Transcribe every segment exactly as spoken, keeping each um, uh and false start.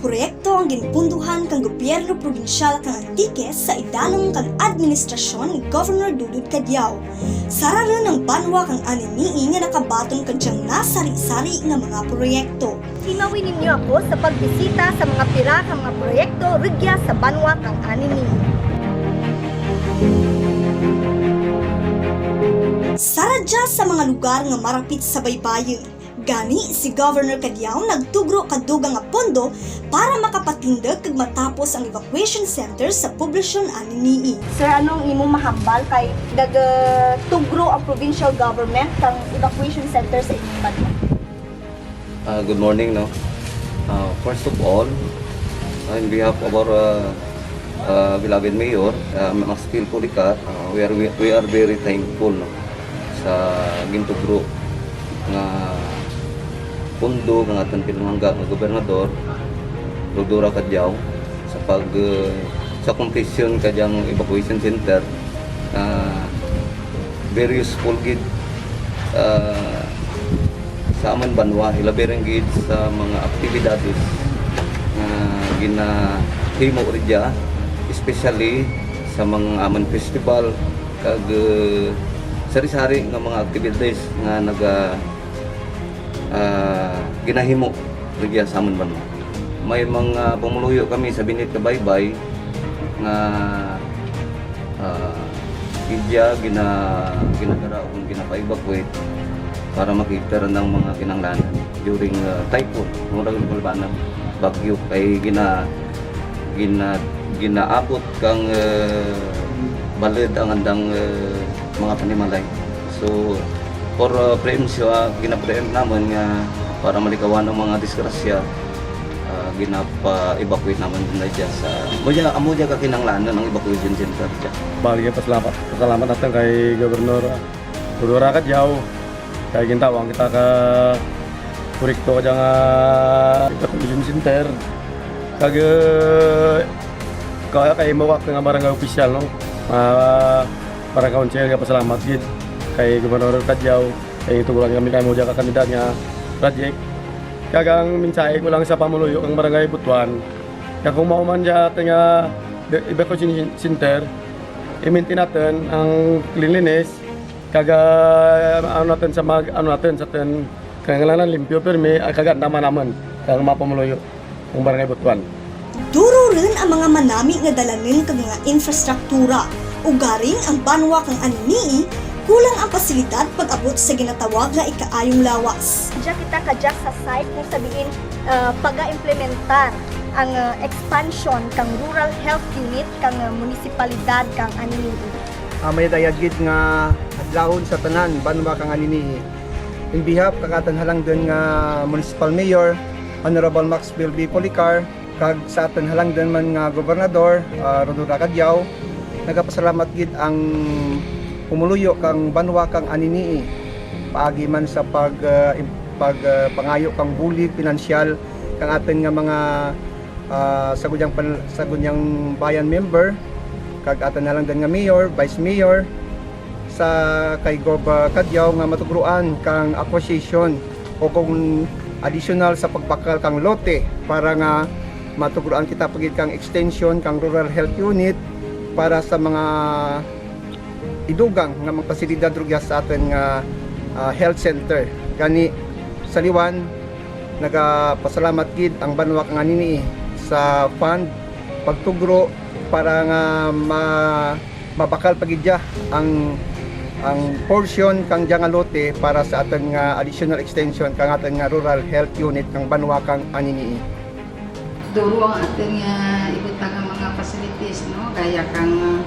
Proyekto ang ginpunduhan kang gobyerno probinsyal kang Antique sa idalum kang administrasyon ni Governor Dodod Cadiao. Sara run ang banwa kang Anini-y nga nakabaton kadyang nasari-sari nga mga proyekto. Timawi ninyo ako sa pagbisita sa mga pira ka mga proyekto rugya sa banwa kang Anini-y. Sara dya sa mga lugar nga marapit sa baybayun. Gani, si Governor Cadiao nagtugro ka dugang nga pondo para makapatindug kag matapos ang evacuation center sa poblasyon Anini-y. Sir, ano ang imo mahambal kay nagatugro ang provincial government kang evacuation center sa inyong banwa? Ah, good morning, no? Ah, first of all, ah, in behalf of our, ah, ah, beloved Mayor, ah, Maxfield Policar, ah, we are, we, we are very thankful, no, sa gintugro nga pondo kang atun pinalangga nga Gobernador Rhodora Cadiao sa pag, eh, sa completion kadyang evacuation center, ah, very useful gid, ah, sa amun banwa, hilabi run gid sa mga aktibidades nga ginahimo rugya, especially sa mga amun festival, kag, eh, sari-sari nga mga aktibidades nga naga, ah, ginahimo rugya sa amun banwa. May mga pumuluyo kami sa binit ka baybay nga, ah, rugya gina-, ginadara o ginapa-evacuate para makita run ang mga kinahanglanan during, ah, typhoon, mura gid kang bagyo kay gina-, gina-, ginaabot kang, eh, balud ang andang, eh, mga panimalay. So, for, uh, preemption, ah, gina-preempt namun nga para malikawan ang mga disgrasya, ah, ginapa-evacuate namun run dya sa, amo dya, amo dya kakinahanglanan ang evacuation center dya. Bahul gid pasalamat, pasalamat natun kay Gobernador Rhodora Cadiao. Kay gintawan kita ka proyekto kadya nga, ah, evacuation center. Kag, eh, kaya kay amo kang barangay opisyal, no? Ah, barangay council, gapasalamat gid kay Gobernador Cadiao, kay tuguran kami kay amo dya ka kandidat nga project. Kag ang mensahe ko lang sa pamuluyo kang Barangay Butuan, kag kon mahuman dya atun nga, ah, evacuation center, i-maintain natun ang cleanliness, kag, ah, ano natun sa mag-, ano natun sa atun, kinahanglanan limpyo pirmi, ah, kag andam man namun, kag mga pamuluyo kang Barangay Butuan. Duro run ang mga manami nga dalanun kag mga infrastruktura. Ugaring ang banwa kang Anini-y, kulang ang pasilidad pag-abot sa ginatawag nga ikaayong lawas. Dya kita kadya sa site kung sa diin, ah, paga-implementar ang, ah, expansion kang Rural Health Unit kang, ah, munisipalidad kang Anini-y. Ah, mayad-ayad gid nga adlawon sa tanan banwa kang Anini-y. In behalf kang atun halangdun nga Municipal Mayor, Honorable Maxfield B. Policar, kag sa atun halangdun man nga Gobernador, ah, Rhodora Cadiao, nagapasalamat gid ang pumuluyo kang banwa kang Anini-y. Paagi man sa pag, ah, im-, pag, ah, pangayo kang bulig pinansyal kang atun nga mga, ah, Sangguniang Pan-, Sangguniang Bayan member, kag atun halangdun nga mayor, vice mayor, sa kay Gob, ah, Cadiao nga matugroan kang acquisition o kon additional sa pagbakal kang lote para nga matugroan kita pa gid kang extension kang Rural Health Unit para sa mga idugang nga mga pasilidad rugya sa atun nga, ah, health center. Gani, sa liwan, nagapasalamat gid ang banwa kang Anini-y sa fund pagtugro para nga ma-, mabakal pa gid dya ang, ang portion kang dya nga lote para sa atun nga additional extension kang atun nga Rural Health Unit kang banwa kang Anini-y. Duro ang atun nga ibutang nga mga facilities, no? Gaya kang,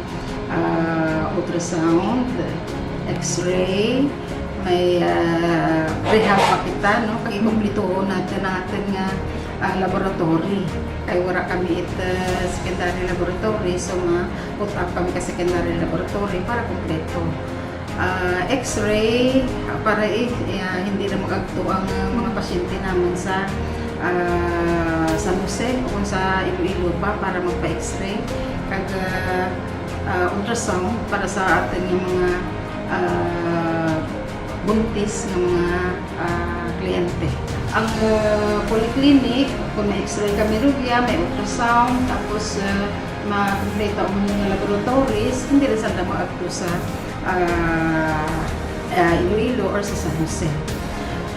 ah, ultrasound, X-ray, may, ah, rehab pa kita, no? Kag ikumplituhon natun ang atun nga, ah, laboratory. Kay wara kami it, ah, secondary laboratory, so ma-put up kami ka secondary laboratory para kumpleto. Ah, X-ray, ah, para i-, ah, hindi na mag-agto ang, ah, mga pasyente namun sa, ah, San Jose o sa Iloilo pa para magpa-X-ray. Kag, ah, ah, ultrasound para sa atun nga mga, ah, buntis nga mga, ah, kliyente. Ang, ah, polyclinic, kon may X-ray kami rugya, may ultrasound, tapos, ah, makumpleto ang mga laboratories, indi run sanda mag-agto sa, ah, ah, Iloilo or sa San Jose.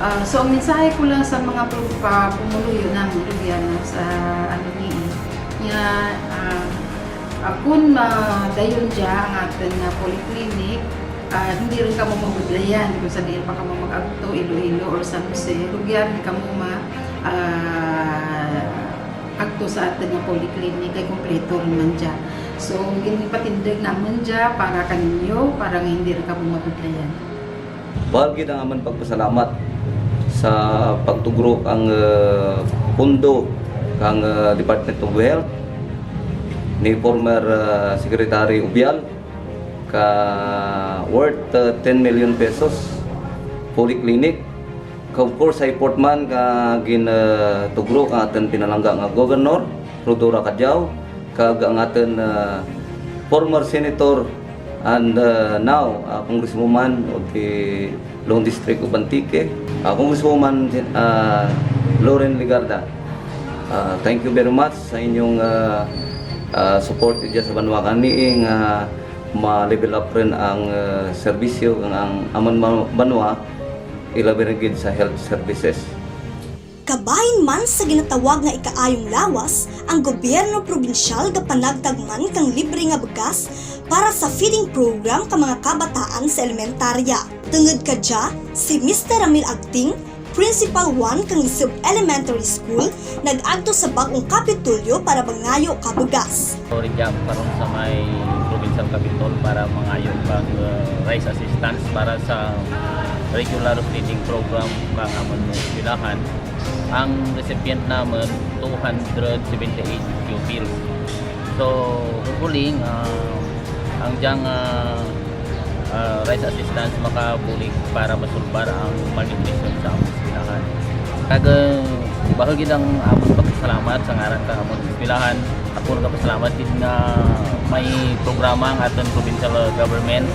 Ah, so, ang mensahe ko lang sa mga pu-, pa-, pumuluyo namun rugya na sa, ano, ni, nga, ah, ah, kon madayon dya ang atun nga polyclinic, ah, indi run kamo mabudlayan kon sa diin pa kamo mag-agto, Iloilo or San Jose, rugya run kamo ma-, ah, agto sa atun nga polyclinic, kay kumpleto run man dya. So, ginpatindug namun dya para kaninyo, para nga indi run kamo mabudlayan. Bahul gid ang amun pagpasalamat sa pagtugro kang, eh, pondo kang, eh, Department of Health ni former, eh, Secretary Ubial ka worth, eh, ten million pesos polyclinic. Ka, of course, sa effort man ka gin, eh, tugro kang atun pinalangga nga Governor Rhodora Cadiao, kag ang atun, eh, former Senator and, eh, now, ah, Congresswoman of the Long District of Antique, ah, Congresswoman, ah, Loren Legarda. Ah, thank you very much sa inyong, ah, ah, support dya sa banwa kang Anini nga ma-level up run ang, ah, serbisyo kang ang amun ma-, banwa, ilabi run gid sa health services. Kabahin man sa ginatawag nga ikaayong lawas, ang gobyerno probinsyal gapanagtag man kang libre nga bugas para sa feeding program ka mga kabataan sa elementarya. Tungud kadya, si Mister Ramil Agting, Principal one kang Lisub Elementary School, nag-agto sa bag-ong Kapitolyo para mangayo ka bugas. Rugya karon sa may provincial capitol para mangayo kang, uh, rice assistance para sa regular feeding program kang amun eskwelahan. Ang recipient namun, two hundred seventy-eight pupils. So, hopefully, uh, ang dyang, uh, uh, rice assistance makabulig para masulbar ang malnutrition sa amun eskwelahan. Kag, uh, bahul gid ang amun pagpasalamat sa ngaran kang amun eskwelahan. Ako nagapasalamat gid nga may programa ang atun provincial government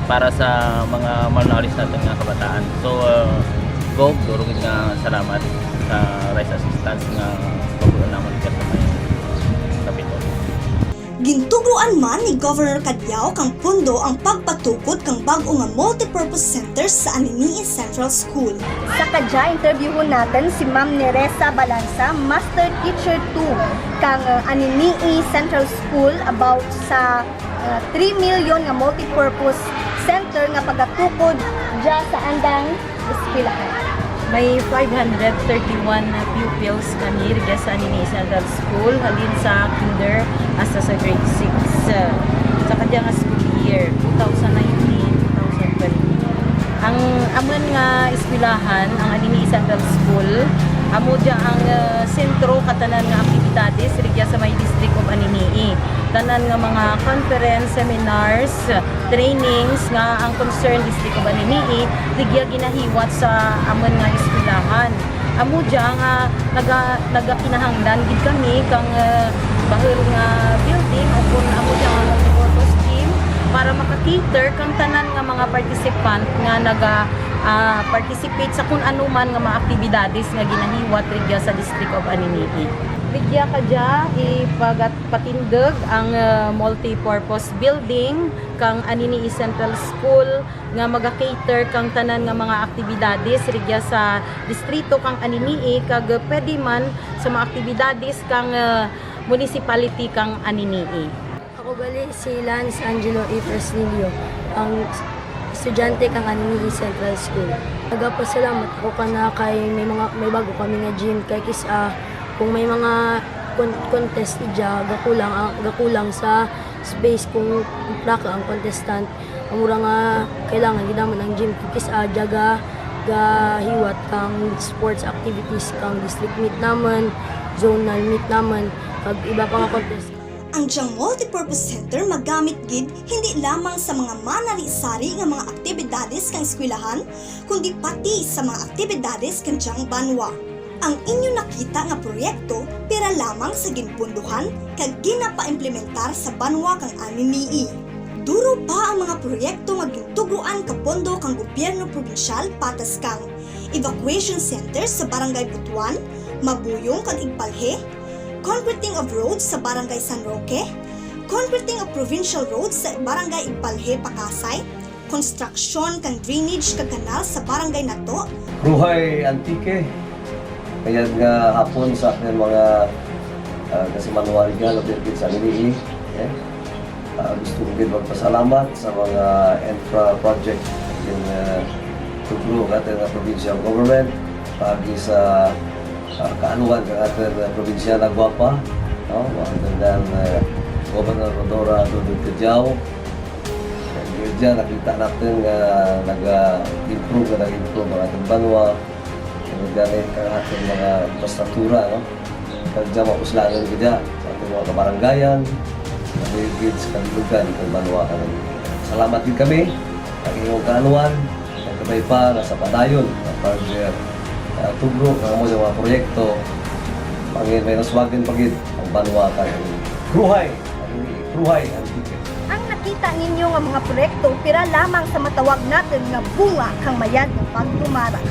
para sa mga malnourished natun nga kabataan. So, uh, Gov, duro gid nga salamat sa rice assistance nga pagbuul namun dyan sa may Kapitol. Gintugruan man ni Governor Cadiao kang pondo ang pagpatukod kang bag-o nga multipurpose center sa Anini-y Central School. Sa kadya, interbyuhon natun si Ma'am Neresa Balanza, Master Teacher two kang, uh, Anini-y Central School about sa, uh, three million nga multipurpose center nga pagatukod dya sa andang eskwelahan. May five hundred thirty-one pupils kami rugya sa Anini-y Central School, halin sa kinder hasta sa grade six, uh, sa kadya nga school year, two thousand nineteen, two thousand twenty. Ang amun nga eskwelahan, ang Anini-y Central School, amo dya ang, uh, sentro kang tanan nga aktibidades rugya sa may District of Anini-y. Tanan nga mga conference, seminars, trainings nga ang concerned District of Anini-y, rugya ginahiwat sa amun nga eskwelahan. Amo dya nga naga-, nagakinahanglan gid kami kang, eh, bahul nga building, ukon amo dya nga multipurpose gym para maka-cater kang tanan nga mga participant nga naga, ah, participate sa kun ano man nga mga aktibidades nga ginahiwat rugya sa District of Anini-y. Rugya kadya, ipagat-, patindug ang, eh, multipurpose building kang Anini-y Central School nga maga-cater kang tanan nga mga aktibidades rugya sa distrito kang Anini-y kag pwede man sa mga aktibidades kang, eh, municipality kang Anini-y. Ako gali si Lance Angelo A. Fresnillo, ang estudyante kang Anini-y Central School. Nagapasalamat ako kana kay may mga, may bag-o kami nga gym kay kis-a kung may mga con-, contest dya, gakulang, ah, gakulang sa space kung plaka ang contestant. Amo ra nga kailangan gid namun ang gym kis-a dya ga-, gahiwat kang sports activities kang district meet namun, zonal meet namun, kag iba pa nga contest. Ang dyang multipurpose center magamit gid hindi lamang sa mga manari-sari nga mga aktibidades kang eskwelahan, kundi pati sa mga aktibidades kang dyang banwa. Ang inyo nakita nga proyekto pira lamang sa ginpunduhan kag ginapaimplementar sa banwa kang Anini-y. Duro pa ang mga proyekto nga gintugruan ka pondo kang gobyerno probinsyal patas kang evacuation center sa Barangay Butuan, Mabuyong kag Igpalje, concreting of roads sa Barangay San Roque, concreting of provincial roads sa Barangay Igpalje, Pacasay, construction kang drainage kag kanal sa barangay nato. Kruhay Antique, mayad nga hapon sa atun mga, ah, kasimanwa rugya, labi rugya sa Antique, eh. Ah, gusto ko gid magpasalamat sa mga infra project nga, ah, tugro kang atun nga provincial government, paagi sa, ah, kaanuhan kang atun nga probinsya nga gwapa, no? Ang atun, ah, Gobernadora Dodod Cadiao. Dya nakita natun nga naga-improve, nga nag-improve ang atun banwa. Kag gani kang atun mga infrastruktura, no? Kag dya mapuslanon gid dya sa atun mga kabarangayan, sa gid sa kabilugan kang banwa kang. Salamat gid kami, kag inyong kaanuhan, kag kabay pa nga sa padayon nga pag, ah, tugro kang amo nga mga proyekto, mangin may naswagan pa gid ang banwa kang. Kruhay, kruhay Antique. Ang nakita ninyo nga mga proyekto, pira lamang sa matawag natun nga bunga kang mayad nga pagtumara.